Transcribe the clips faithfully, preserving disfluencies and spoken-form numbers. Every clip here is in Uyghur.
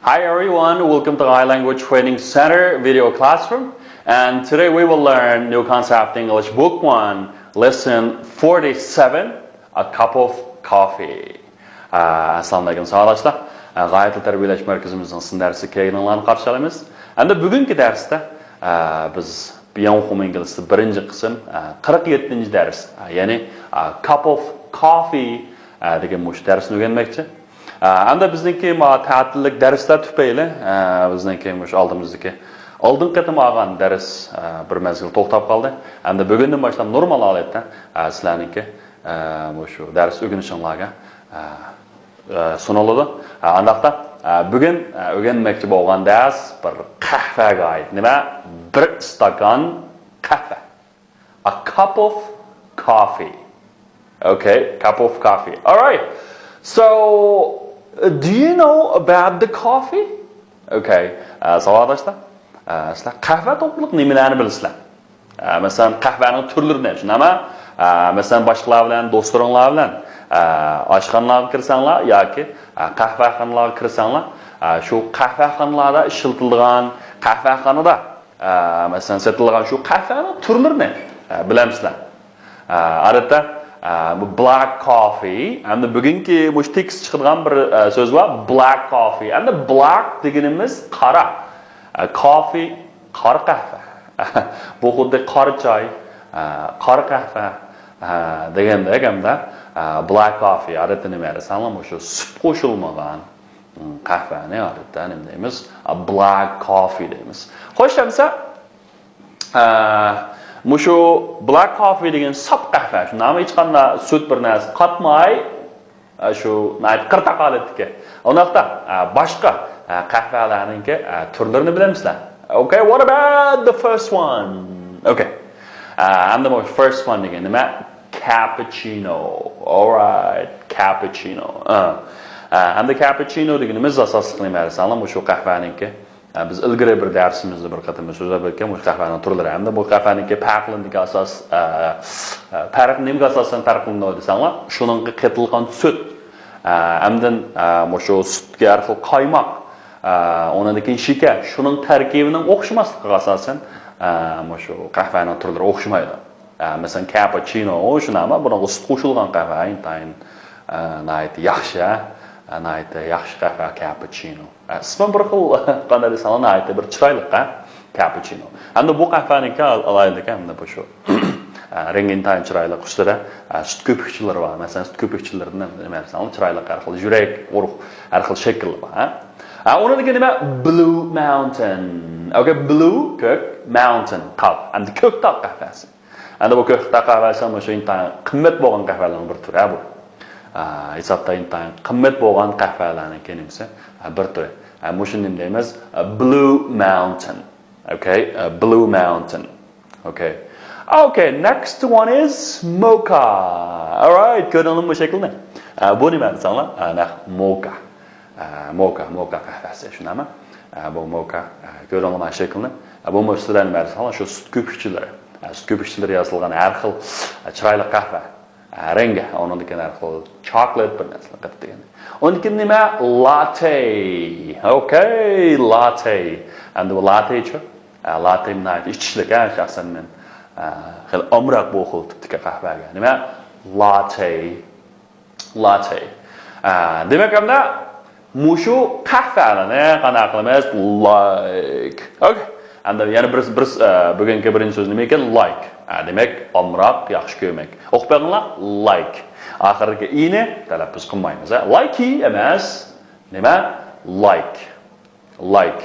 Hi everyone, welcome to Thai Language Training Center video classroom. And today we will learn New Concept English Book one, Lesson forty-seven, A Cup of Coffee. ئە، ئەسسالامۇئەلەيكۇم ساۋاقداشلار. ئە، غايەتلىك تەربىيەلەش مەركىزىمىزنىڭ سىن دەرسىگە كەلگىنىڭلارنى قارشى ئالىمىز. ئەمدى بۈگۈنكى دەرستە، ئە، بىز بياڭخۇمىڭ ئىنگلىزچە بىرىنچى قىسىم، ئە، قىرىق يەتتىنچى دەرس، ئە، يەنى، ئە، Cup of Coffee، ئە، دېگەن مۇشۇ دەرسنى ئۆگەنمەكچى. ئە، ئەمدى بىزنىڭكى ما تەتىللىك دەرسلەر تۈپەيلى، ئە، بىزنىڭكى مۇشۇ ئالدىمىزدىكى ئالدىنقى قېتىم ئالغان دەرس، ئە، بىر مەزگىل توختاپ قالدى. ئەمدى بۈگۈندىن باشلاپ نورمال ھالەتتە، ئە، سىلەرنىڭكى، ئە، مۇشۇ دەرس ئۆگىنىشىڭلارغا، ئە، ئە، سۇنۇلىدۇ. ئە، ئانداقتا، ئە، بۈگۈن، ئە، ئۆگەنمەكچى بولغان دەرس بىر قەھۋەگە ئائىت. نېمە؟ بىر ئىستاكان قەھۋە. A cup of coffee. Okay, cup of coffee. All right. So, do you know about the coffee? Okay. ئە، ساۋاقداشلار، ئە، سىلەر قەھۋە توغرىلىق نېمىلەرنى بىلىسىلەر؟ ئە، مەسىلەن، قەھۋەنىڭ تۈرلىرىنى، شۇنداقمۇ؟ ئە، مەسىلەن، باشقىلار بىلەن، دوستلىرىڭلار بىلەن، ئە، ئاشخانىلارغا كىرسەڭلار ياكى، ئە، قەھۋەخانىلارغا كىرسەڭلار، ئە، شۇ قەھۋەخانىلاردا ئىشلىتىلىدىغان، قەھۋەخانىدا، ئە، مەسىلەن، سېتىلىدىغان شۇ قەھۋەنىڭ تۈرلىرىنى، ئە، بىلەمسىلەر؟ ئە، ئادەتتە، ئە، بۇ black coffee، ئەمدى بۈگۈنكى مۇشۇ تېكىست چىقىدىغان بىر، ئە، سۆز بار، black coffee. ئەمدى black دېگىنىمىز قارا. ئە، coffee، قارا قەھۋە. بۇ خۇددى قارا چاي، ئە، قارا قەھۋە، ئە، دېگەندەك ھەمدە، ئە، black coffee، ئادەتتە نېمە دېسەڭلار، مۇشۇ سۈت قوشۇلمىغان، م، قەھۋەنى ئادەتتە نېمە دەيمىز؟ ئە، black coffee دەيمىز. خوش، ئەمسە، ئە، مۇشۇ black coffee دېگەن ساپ قەھۋە، شۇنداقمۇ؟ ھېچقانداق سۈت، بىر نەرسە قاتماي، ئە، شۇ ناھايىتى قىرتاق ھالەتتىكى. ئۇنداقتا، ئە، باشقا، ئە، قەھۋەلەرنىڭكى، ئە، تۈرلىرىنى بىلەمسىلەر؟ Okay, what about the first one? Okay. ئە، ئەمدى بۇ first one دېگەن نېمە؟ Cappuccino. All right, cappuccino. ئە. ئە، ئەمدى cappuccino دېگىنىمىز ئاساسلىق نېمە دېسەڭلار، مۇشۇ قەھۋەنىڭكى. ئە، بىز ئىلگىرى بىر دەرسىمىزدە بىر قېتىم سۆزلەپ ئۆتكەن مۇشۇ قەھۋەنىڭ تۈرلىرى. ئەمدى بۇ قەھۋەنىڭكى پەرقلىنىدىكى ئاساس، ئە، ئە، پەرق نېمىگە ئاساسەن پەرقلىنىدۇ دېسەڭلار، شۇنىڭغا قېتىلغان سۈت، ئە، ئەمدىن، ئە، مۇشۇ سۈتكە ھەر خىل قايماق، ئە، ئۇنىڭدىن كېيىن شېكەر، شۇنىڭ تەركىبىنىڭ ئوخشىماسلىقىغا ئاساسەن، ئە، مۇشۇ قەھۋەنىڭ تۈرلىرى ئوخشىمايدۇ. ئە، مەسىلەن، كاپۇچىنو، شۇنداقمۇ؟ بۇنىڭغا سۈت قوشۇلغان قەھۋە ئىنتايىن، ئە، ناھايىتى ياخشى، ئە، ناھايىتى ياخشى قەھۋە كاپۇچىنو. ئە، ئىسمى بىر خىل، قانداق دېسەڭلار، ناھايىتى بىر چىرايلىق، ئە، كاپۇچىنو. ئەمدى بۇ قەھۋەنىڭكى ئال-، ئالايلىكى ئەمدى بۇ شۇ. ئە، رەڭگى ئىنتايىن چىرايلىق، ئۈستىدە، ئە، سۈت كۆپۈكچىلىرى بار. مەسىلەن، سۈت كۆپۈكچىلىرىدىن نېمە دېسەڭلار، چىرايلىق ھەر خىل يۈرەك، ئۇرۇق، ھەر خىل شەكىلى بار، ھە. ئە، ئۇنىڭدىكى نېمە؟ Blue Mountain. Okay, blue، كۆك، mountain، تاغ. ئەمدى كۆك تاغ قەھۋەسى. ئەمدى بۇ كۆك تاغ قەھۋەسى مۇشۇ ئىنتايىن قىممەت بولغان قەھۋەلەرنىڭ بىر تۈرى، ھە، بۇ. ئە، ھېسابتا ئىنتايىن قىممەت بولغان قەھۋەلەرنىڭكى نېمىسى؟ ئە، بىر تۈرى. ئە، مۇشۇنى نېمە دەيمىز؟ ئە، Blue Mountain. Okay, ئە، Blue Mountain. Okay. Okay, next one is mocha. All right, كۆردۈڭلارمۇ بۇ شەكىلنى؟ ئە، بۇ نېمە دېسەڭلار؟ ئە، نەق موكا. ئە، موكا، موكا قەھۋەسى، شۇنداقمۇ؟ ئە، بۇ موكا، ئە، كۆردۈڭلارمۇ شەكىلنى؟ ئە، بۇمۇ ئۈستىدە نېمە دېسەڭلار؟ شۇ سۈت كۆپۈكچىلىرى. ئە، سۈت كۆپۈكچىلىرى يېزىلغان ھەر خىل، ئە، چىرايلىق قەھۋە. ئە، رەڭگى، ئۇنىڭدىن كېيىن ھەر خىل چوكلېت بىر نەرسىلەر قېتىپ دېگەن. ئۇنىڭدىن كېيىن نېمە؟ لاتتې. Okay, لاتتې. ئەمدى بۇ لاتتېچۇ؟ ئە، لاتتې ناھايىتى ئىچىشلىك، ھە، شەخسەن مەن، ئە، خېلى ئامراق بۇ خىل تىپتىكى قەھۋەگە. نېمە؟ لاتتې. لاتتې. ئە، دېمەك، ئەمدى مۇشۇ قەھۋەلەرنى قانداق قىلىمىز؟ Like. Okay. ئەمدى يەنە بىر، بىر، ئە، بۈگۈنكى بىرىنچى سۆز نېمە ئىكەن؟ Like. ئە، دېمەك، ئامراق، ياخشى كۆرمەك. ئوقۇپ بېقىڭلار. Like. ئاخىرىدىكى ئىنى تەلەپپۇز قىلمايمىز، ھە؟ Likey ئەمەس. نېمە؟ Like. Like.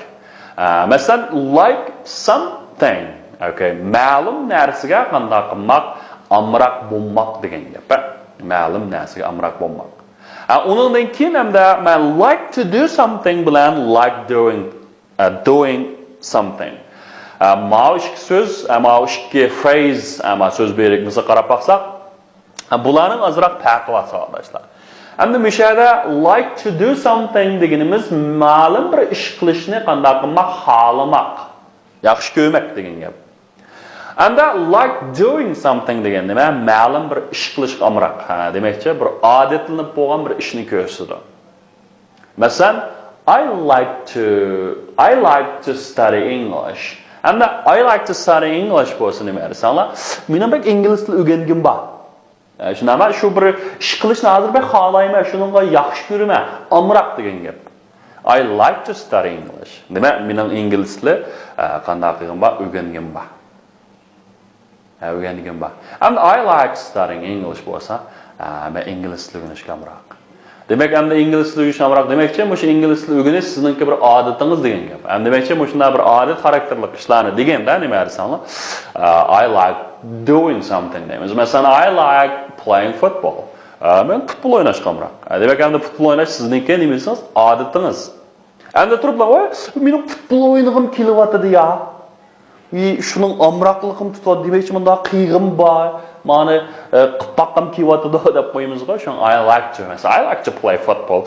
ئە، مەسىلەن، like something. Okay. مەلۇم نەرسىگە قانداق قىلماق؟ ئامراق بولماق دېگەن گەپ، ھە؟ مەلۇم نەرسىگە ئامراق بولماق. ئە، ئۇنىڭدىن كېيىن ھەمدە مەن like to do something بىلەن like doing، ئە، doing something. ئە، ماۋۇ ئىككى سۆز، ئە، ماۋۇ ئىككى phrase، ئە، ماۋۇ سۆز بىرىكمىسىگە قاراپ باقساق، ھە، بۇلارنىڭ ئازراق پەرقى بار، ساۋاقداشلار. ئەمدى مۇشۇ يەردە like to do something دېگىنىمىز مەلۇم بىر ئىش قىلىشنى قانداق قىلماق، خالىماق، ياخشى كۆرمەك دېگەن گەپ. ئەمدى like doing something دېگەن نېمە؟ مەلۇم بىر ئىش قىلىشقا ئامراق. ھە، دېمەكچى، بىر ئادەتلىنىپ بولغان بىر ئىشنى كۆرسىتىدۇ. مەسىلەن، I like to I like to study English. ئەمدى I like to study English بولسا نېمە دېسەڭلار، مېنىڭ بەك ئىنگلىز تىلى ئۆگەنگۈم بار. ئە، شۇنداقمۇ؟ شۇ بىر ئىش قىلىشنى ھازىر بەك خالايمەن، شۇنىڭغا ياخشى كۆرىمەن، ئامراق دېگەن گەپ. I like to study English. دېمەك، مېنىڭ ئىنگلىز تىلى، ئە، قانداق قىلغىنىم بار، ئۆگەنگىنىم بار. ھە، ئۆگەنگىنىم بار. ئەمدى I like studying English بولسا، ئە، مەن ئىنگلىز تىلى ئۆگىنىشكە ئامراق. دېمەك، ئەمدى ئىنگلىز تىلى ئۆگىنىشكە ئامراق دېمەكچى، مۇشۇ ئىنگلىز تىلى ئۆگىنىش سىزنىڭكى بىر ئادىتىڭىز دېگەن گەپ. ئەمدى دېمەكچى، مۇشۇنداق بىر ئادەت خاراكتېرلىق ئىشلارنى دېگەندە نېمە دېسەڭلار، ئە، I like doing something دەيمىز. مەسىلەن، I like playing football. ئە، مەن پۇتبول ئويناشقا ئامراق. ئە، دېمەك، ئەمدى پۇتبول ئويناش سىزنىڭكى نېمە دېسىڭىز، ئادىتىڭىز. ئەمدى تۇرۇپلا، ۋاي، مېنىڭ پۇتبول ئوينىغۇم كېلىۋاتىدۇ يا. ئى، شۇنىڭ ئامراقلىقىم تۇتۇۋاتىدۇ، دېمەكچى، مۇنداق قىيغۇم بار، مانا، ئە، قىپپاققام كېلىۋاتىدۇ دەپ قويىمىزغۇ، شۇڭا I like to، مەسىلەن، I like to play football.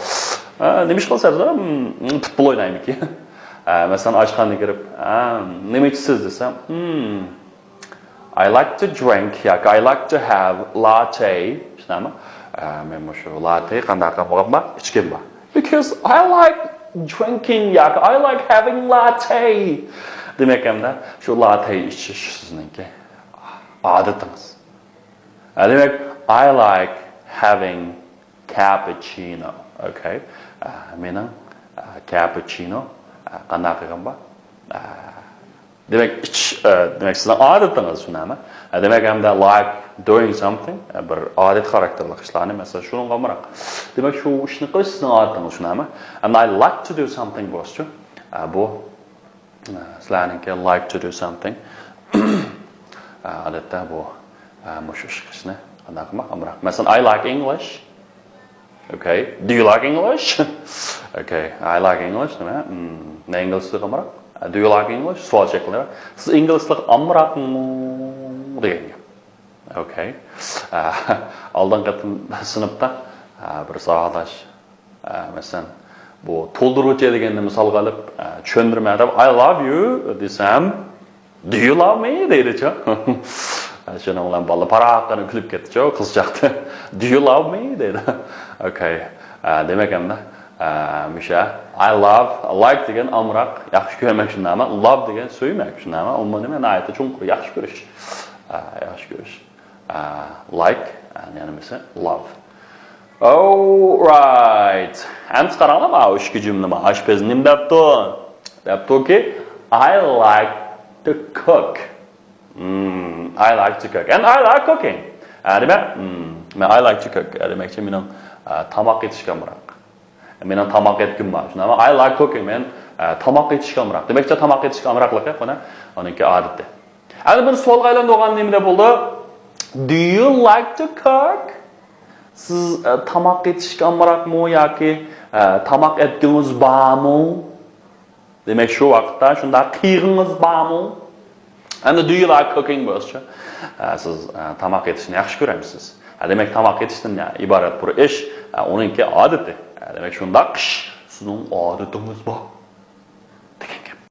ئە، نېمە ئىش قىلسا، م، پۇتبول ئوينايمىكىن. ئە، مەسىلەن، ئاشخانىغا كىرىپ، ئە، نېمە ئىچىسىز دېسەم، م، I like to drink ياكى I like to have latte. شۇنداقمۇ؟ ئە، مەن مۇشۇ لاتتېنى قانداق قىلغان بار؟ ئىچكەن بار. Because I like drinking ياكى I like having latte. دېمەك، ئەمدى شۇ لاتتېنى ئىچىش سىزنىڭكى ئادىتىڭىز. ئە، دېمەك، I like having cappuccino. Okay. ئە، مېنىڭ، ئە، كاپۇچىنو، ئە، قانداق قىلغان بار؟ ئە، دېمەك، ئىچىش، ئە، دېمەك، سىزنىڭ ئادىتىڭىز شۇنداقمۇ؟ ئە، دېمەك، ئەمدى like doing something، ئە، بىر ئادەت خاراكتېرلىق ئىشلارنى، مەسىلەن، شۇنىڭغا ئامراق. دېمەك، شۇ ئىشنى قىلىش سىزنىڭ ئادىتىڭىز شۇنداقمۇ؟ ئەمدى I like to do something بولسىچۇ، ئە، بۇ، ئە، سىلەرنىڭكى like to do something. ئە، ئادەتتە بۇ، ئە، مۇشۇ ئىش قىلىشنى قانداق قىلماق ئامراق. مەسىلەن، I like English. Okay. Do you like English? Okay. I like English. نېمە؟ مم، مەن ئىنگلىز تىلىغا ئامراق. Do you like English? سوئال شەكلى. سىز ئىنگلىز تىلىغا ئامراقمۇ دېگەن گەپ. Okay. ئە، ئالدىنقى قېتىم سىنىپتا، ئە، بىر ساۋاقداش، ئە، مەسىلەن، بۇ تولدۇرغۇچ دېگەننى مىسالغا ئېلىپ، ئە، چۈشەندۈرمە دەپ، I love you دېسەم، Do you love me دەيدىچۇ. شۇنىڭ بىلەن بالا پاراققىنا كۈلۈپ كەتتىچۇ، قىزچاقتى. Do you love me دەيدۇ. Okay. ئە، دېمەك ئەمدى، ئە، مۇشۇ I love، like دېگەن ئامراق، ياخشى كۆرمەك شۇنداقمۇ؟ Love دېگەن سۆيمەك شۇنداقمۇ؟ ئۇمۇ نېمە؟ ناھايىتى چوڭقۇر، ياخشى كۆرۈش. ئە، ياخشى كۆرۈش. ئە، like، ئە، يەنە بىرسى love. Alright. ئەمدى قاراڭلار، ماۋۇ ئىككى جۈملە، ماۋۇ ئاشپەز نېمە دەپتۇ؟ دەپتۇكى، I like to cook. Hmm, I like to cook. And I like cooking. ئە، دېمەك، hmm، مەن I like to cook. ئە، دېمەكچى، مېنىڭ، ئە، تاماق ئېتىشكە ئامراق. مېنىڭ تاماق ئەتكۈم بار. شۇنداقمۇ؟ I like cooking. مەن، ئە، تاماق ئېتىشكە ئامراق. دېمەكچى، تاماق ئېتىشكە ئئامراقلىقى، قانا، ئۇنىڭكى ئادىتى. ئەمدى بىر سوئالغا ئايلاندۇرغان نېمىدە بولدى؟ Do you like to cook? سىز، ئە، تاماق ئېتىشكە ئامراقمۇ ياكى، ئە، تاماق ئەتكۈڭىز بارمۇ؟ دېمەك، شۇ ۋاقىتتا شۇنداق قىيغىڭىز بارمۇ؟ ئەمدى do you like cooking بولسىچۇ؟ ئە، سىز، ئە، تاماق ئېتىشنى ياخشى كۆرەمسىز؟ ئە، دېمەك، تاماق ئېتىشتىن ئىبارەت بىر ئىش، ئە، ئۇنىڭكى ئادىتى. ئە، دېمەك، شۇنداق ئىش سىزنىڭ ئادىتىڭىز بار.